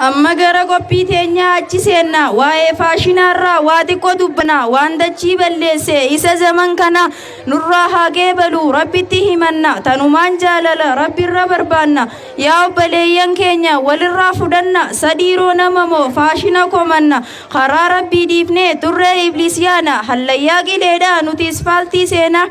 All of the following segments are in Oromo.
Amma gara qophii teenyaa achi seenna. Waa'ee faashinaarraa waa xiqqoo dubbana. Waan dachii balleesse isa zaman kana nurraa haa qeebalu Rabbitti himanna. Tanumaan jaalala Rabbirra barbaanna. Yaa obboleeyyan keenya walirraa fudhanna. Sadiiroo nama moo faashina komanna. Karaa Rabbii dhiifnee xurree ibliis yaana. Hallayyaa qileedha nuti isfaaltii seena.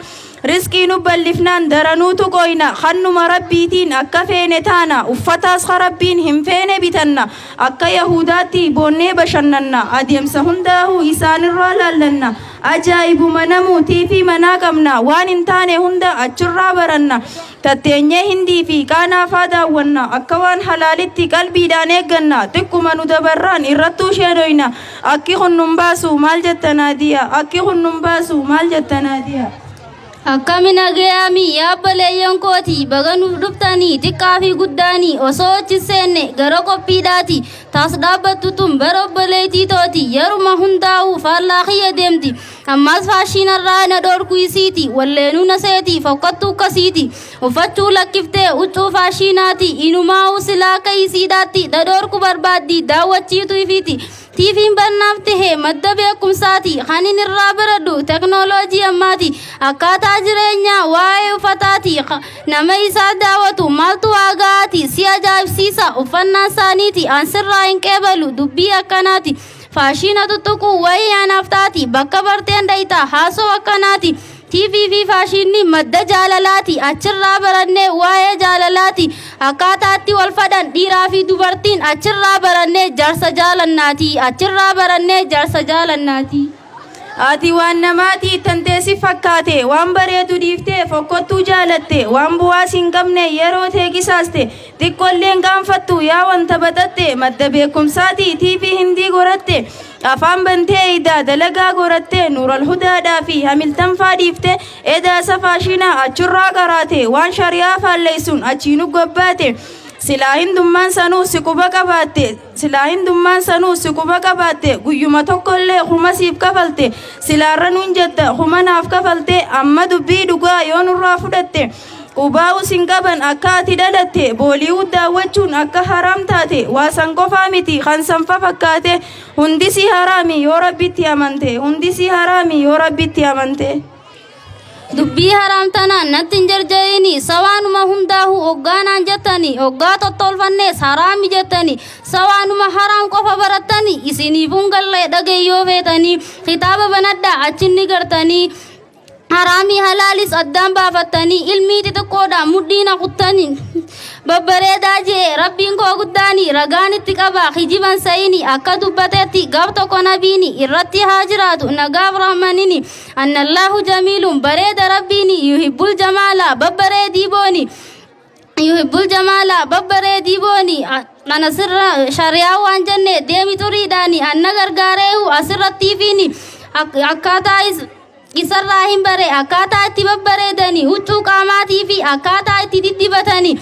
Rizqii nu ballifnaan daranuutu qoyna. Kannuma Rabbiitiin akka feene taana. Uffataas ka Rabbiin hin feene bitanna. Akka Yahudaatti boonnee bashannanna. Adeemsa hundaahu isaanirraa laallanna. Ajaa'ibuma namuu tiifii manaa qabna. Waan hin taane hunda achirraa baranna. Tatteenyee Hindii fi Qaanaafaa daawwanna. Akka waan halaalitti qalbiidhaan eegganna. Xiqquma nu dabarraan irrattuu sheenoyna. Akki kun nun baasu maal jetta Naadiya? Akki kun nun baasu maal jetta Naadiya? Akkami nagayaami yaa obboleeyyan kooti, baga nuuf dhuftanii xiqqaa fi guddaanii. Osoo achi seenne gara qophiidhaati, taas dhaabbattu tun bara obboleettii tooti. Yeruma hundaa'u faallaa kiyya deemti. Ammaas faashiinarraa na dhorku isiiti, walleenuu na seeti fokkattuu akkasiiti. Uffachuu lakkiftee huccuu faashiinaati, inumaa'u silaa akka isiidhaatti dhadhoorku barbaaddi daawwachiitu ifiiti. Tiifiin barnaaf tahe madda beekumsaati. Kan inni irraa baradhu teknooloojii ammaati. Akkaataa jireenyaa waa'ee uffataati. Nama isaa daawwatu maaltu waa ga'aati. Si ajaa'ibsiisa uffannaan isaaniiti. An sirraa hin qeebalu dubbii akkanaati. Faashiina tuttuquu wayii anaaf taati. Bakka barteen dhayita haasoo akkanaati. TV fi faashinni madda jaalalaati. Achirraa barannee waa'ee jaalalaati. Akkaataa itti wal fadhan dhiiraa fi dubartiin achirraa barannee jaarsa jaalannaati. Achirraa barannee jaarsa jaalannaati. Ati waan namaatii tantee si fakkaate, waan bareedu dhiiftee fokkottuu jaalatte, waan bu'aas hin qabne yeroo tee qisaaste, xiqqoolleen qaanfattu yaa wanta baxatte. Madda beekumsaatii TV Hindii goratte, afaan bantee eeydaa dalagaa goratte, Nuural Hudaadhaa fi Hamiltanfaa dhiifte, edaasa faashinaa achirraa qaraate, waan shari'aa faalleessuun achiinu gobbaate. Silaa hindummaan sanuu si quba qabaatte, silaa hindummaan sanuu si quba qabaatte, guyyuma tokkollee kuma siif kafalte, silaarra nuun jetta kuma naaf kafalte. Amma dubbii dhugaa yoo nurraa fudhatte, qubaa'us hin qaban akka ati dhalatte, Booliiwud daawwachuun akka haraam taate, waa san qofaa miti kan sanfa fakkaate, hundisi haraami yoo Rabbitti amante, hundisi haraami yoo Rabbitti amante. Dubbii haraam tanaan natti hin jarjarini. Sawaanuma hundaahu hoggaanaan jettani, hoggaa tottolfannees haraami jettani, sawaanuma haraam qofa barattani. Isiniifun gallee dhagayyoo feetanii kitaaba banadhaa, achinni gartanii haraamii halaalis addaan baafattanii. Ilmii xixiqqoodha mudhiina kuttanii babbareedaa jee Rabbiin koo guddaani ragaan itti qaba, kijiban sayini. Akka dubbatetti gaaf tokko nabiini, irratti haa jiraatu nagaaf rahmanini, annallahu jamiilun, bareeda Rabbiini, yuhibbul jamaala, babbareedii booni, yuhibbul jamaala, babbareedii booni. Ana sirra shari'aa waan jenne deemi xuriidhaani anna gargaareehu asirrattiifiini akkaataa isarraa hin bare, akkaataa itti babbareedani huccuu qaamaatii fi akkaataa itti diddibatanii,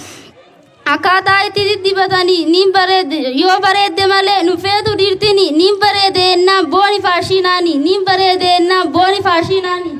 akkaataa itti diddibatanii niin bareede. Yoo bareedde malee nu feetu dhiirtini. Niin bareede ennaan booni faashinaani, niin bareede ennaan booni faashinaani.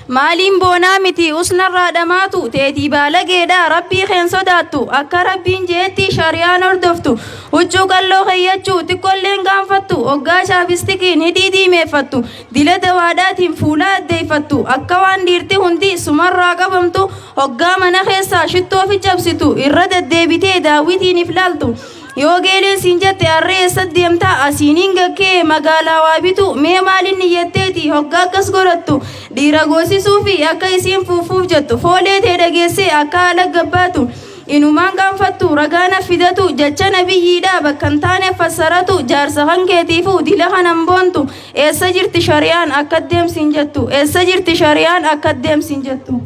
Maaliin boonaa miti usnarraa dhamaatu teetii baalageedha. Rabbii keen sodaattu, akka Rabbiin jeetti shari'aan hordoftu, huccuu qalloo keeyyachuu xiqqoolleen gaanfattu, hoggaa chapstickiin hidhii diimeeffattu, dila dawaadhaatiin fuula addeeffattu, akka waan dhiirti hundi sumarraa qabamtu, hoggaa mana keessaa shittoo fi cabsitu irra deddeebitee daawwitiin if laaltu. Yoo geeleen siin jette harree eessa deemtaa, asiiniin gakkee magaalaa waa bitu, mee maaliin niyyatteeti hoggaa akkas godhattu? Dhiira goosisuu fi akka isiin fuufuuf jettu, foolee tee dhageessee akka haala gabbaatu inumaan qaanfattu, ragaa fidatu, jecha nabiyyiidha bakka hin taane fassaratu, jaarsa kan keetiifu dila kanan boontu. Eessa jirti shari'aan akka deemsiin jettu? Eessa jirti shari'aan akka deemsiin jettu?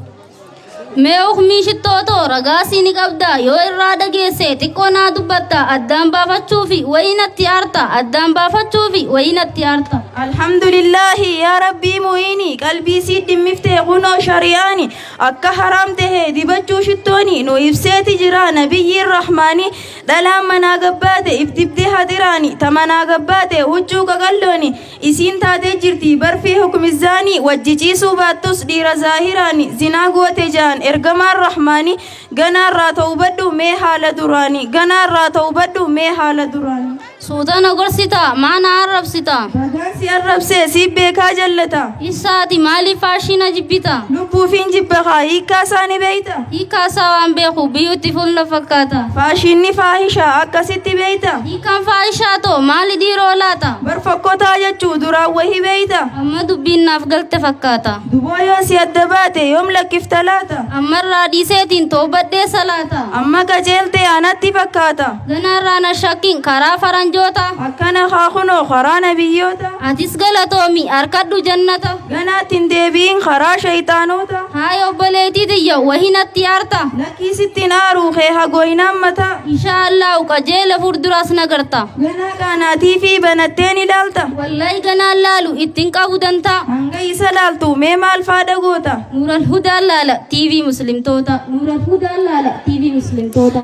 Mee ukmii shittootoo ragaa siini qabda, yoo irraa dhageesse xiqqoo naa dubbatta, addaan baafachuufi wayii natti aarta, addaan baafachuufi wayii natti aarta. Alhamdulillaahi yaa Rabbii mu'iini qalbii sii dhimmiftee kunoo shari'aani akka haraam tahe dibachuu shittooni nu ibseeti jira nabiyyiin rahmaani dhalaan manaa gabbaate if dibdee hadiraani ta manaa gabbaate huccuu qaqallooni isiin taatee jirti barfii hukmizzaani wajji ciisuu baattus dhiira zaahiraani zinaa goote ja'an ergamaan rahmaani ganaarraa tawbadhu mee haala duraani ganaarraa tawbadhu mee haala duraani. Suuta na gorsita, maa na arrabsita? Bagaan si arrabsee siif beekaa jallata. Ibsaati maaliif faashina jibbita? Lubbuufiin jibba kaa hiikkaa isaa ni beeyta. Hiikkaa isaa waan beeku biyyuutti fuula fakkaata. Faashinni faahishaa akkasitti beeyta. Hiikkaan faahishaa too maali dhiiroo laata? Bar fokkotaa jechuu duraan wahi beeyta. Amma dubbiin naaf galte fakkaata. Duboo yoo si adda baate yoom lakkifta laata? Ammarraa dhiiseetiin toobadhee salaata. Amma qajeelte anatti fakkaata. Ganaarraa na shakkin karaa faranjoota. Akkana haa kunoo karaa nabiyyoota. Atis galatoomi harkadhu jannata. Ganaatti hin deebi'in karaa shayxaanota. Haaya obboleettii tiyya wahi natti aarta. Lakkii sitti hin aaru kee hagooyinaan mataa. Inshaa Allahu qajeela fuulduraas nagarta. Ganaa qaanaatii fi banatteen ilaalta. Wallahi ganaan laalu ittiin qabu dantaa. Hanga isa laaltu mee maal faadha goota? Nuural Hudaan laala TV muslimtoota. Nuural Hudaan laala TV muslimtoota.